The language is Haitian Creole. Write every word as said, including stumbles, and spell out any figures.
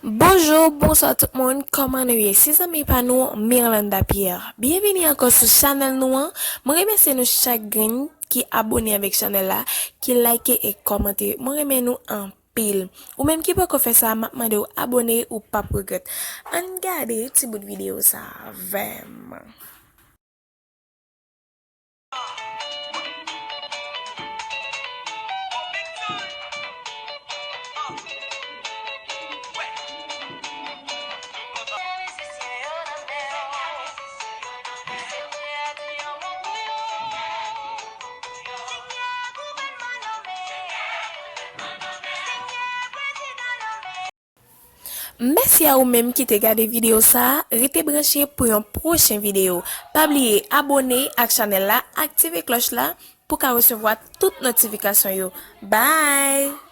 Bonjou, bonswa tout moun, kòman nou ye? Se zanmi pa nou, Mirlanda Pierre. Byenvini ankò sou chanèl nou an. Mwen remèsye nou chak grenn ki abòne avèk chanèl la, ki like e kòmante. Mwen renmen nou anpil. Ou menm ki poko fè sa, m ap mande w abòne, ou p ap regrèt. Ann gade ti bout videyo sa avè m. Mèsi a ou menm ki te gade videyo sa a. Rete branche pou yon pwochen videyo. Pa bliye abòne ak chanèl la, aktive klòch la pou ka resevwa tout notifikasyon yo. Bye!